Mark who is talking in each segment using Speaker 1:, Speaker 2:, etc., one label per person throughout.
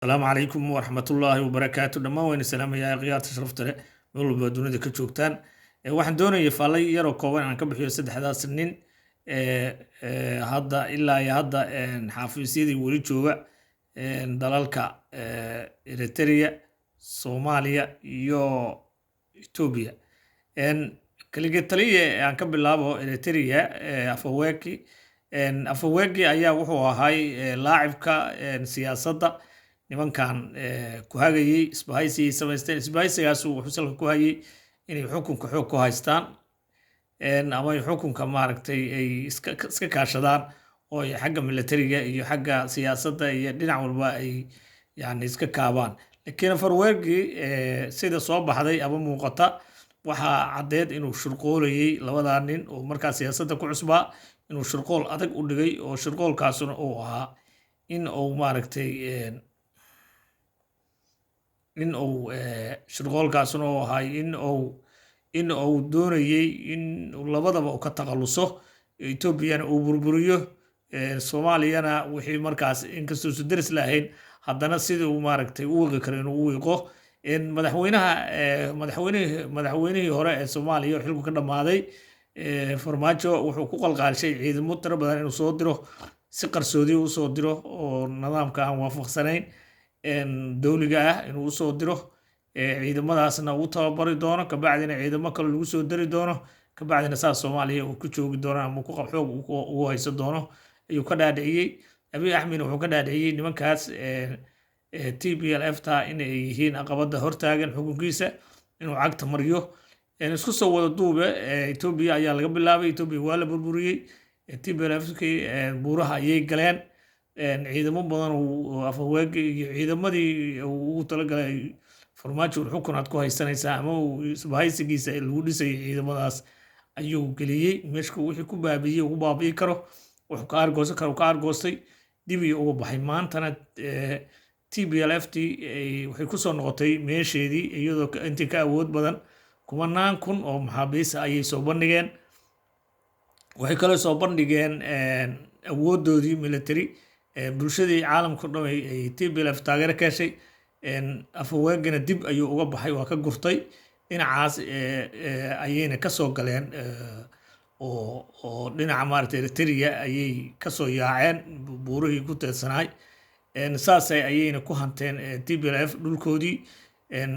Speaker 1: Asalaamu calaykum waraxmatullaahi wabarakaatu. Dhammaan wayna salaamayaa khiyaarta sharafta leh meel walba dunida ka joogtaan. Waxaan doonayay faallay yaroo kooban inaan ka bixiyo saddexdaas nin hadda ilaa iyo hadda xafiisyadii weli jooga dalalka Eritrea, Soomaaliya iyo Ethiopia. Kaligii taliye aan ka bilaabo Eritrea, Afwerki. Afwerki ayaa wuxuu ahay laacibka siyaasadda nimankan ku hagayay. Isbahaysigay samaysteen, isbahaysigaas wuxuu salka ku hayay inay xukunka xoog ku haystaan ama ay xukunka maaragtay ay iska kaashadaan oo ay xagga militariga iyo xagga siyaasadda iyo dhinac walba ay yani iska kaabaan. Laakiin Afwerki, sida soo baxday ama muuqata, waxaa caddeed inuu shirqoolayay labadaa nin oo markaa siyaasadda ku cusbaa, inuu shirqool adag u dhigay oo shirqoolkaasuna uu ahaa in uu maaragtay in uu shirqoolkaasuna uu ahay in uu doonayay in labadaba uu ka takhaluso, Etoobiyana uu burburiyo, Soomaaliyana wixii markaas inkastoo usan deris lahayn haddana sidii uu maaragtay u wiiqi karo inuu u wiiqo. Madaxweynaha madaxweynihii hore ee Soomaaliya oo xilku ka dhammaaday, Farmaajo, wuxuu ku qalqaalshay ciidamo tiro badan inuu soo diro, si qarsoodi usoo diro oo nidaamka aan waafaqsanayn dowliga ah inuu usoo diro, ciidamadaasna uu tababari doono, kabacdina ciidamo kale lagu soo dari doono, kabacdina saas Soomaaliya uu ku joogi doono ama ku xoog ugu haysan doono ayuu ka dhaadhiciyey. Abiy Axmedna wuxuu ka dhaadhiciyey nimankaas TPLF ta in ay yihiin caqabadda hortaagan xukunkiisa, inuu cagta mariyo. Isku soo wada duube, Etoobiya ayaa laga bilaabay. Etoobiya waa la burburiyey. TPLF kii buuraha ayay galeen. Ciidamo badan oo Afwerki iyo ciidamadii uu ugu talagalay Farmaajo xukun aad ku haysanaysaa ama uu isbahaysigiisa lagu dhisayay ciidamadaas ayuu geliyey meeshku. Wixii ku baabi'iyey ugu baabi'i karo, wuxuu ka aargoosan karo ka aargoostay, dib iyo uga baxay. Maantana TPLF t waxay kusoo noqotay meesheedii iyadoo intii ka awood badan. Kumanaan kun oo maxaabiisa ayay soo bandhigeen. Waxay kaloo soo bandhigeen awooddoodii military. Bulshadii caalamka o dhan ay TPLF taageero ka heshay. Afwerkina dib ayuu uga baxay, waa ka gurtay dhinacaas ayayna kasoo galeen oo dhinaca maaragtay Eritrea ayay kasoo yaaceen buurihii ku teedsanaay. Saasay ayayna ku hanteen TPLF dhulkoodii.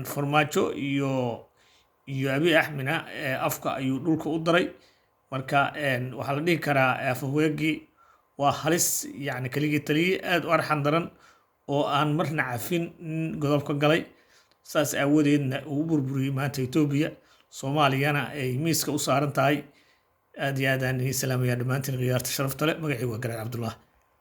Speaker 1: Farmaajo iyo Abiy Axmedna afka ayuu dhulka u daray. Marka waxaa la dhihi karaa Afwerki waa halis, yacni keligii taliye aad u arxan daran oo aan marna cafin nin godob ka galay. Saas aawadeedna uu u burburiyey maanta Etoobiya, Soomaaliyana ay miiska u saaran tahay. Aad iyo aad aan idiin salaamayaa dhammaantiin khiyaarta sharafta leh. Magacii waa Garaad Cabdullah.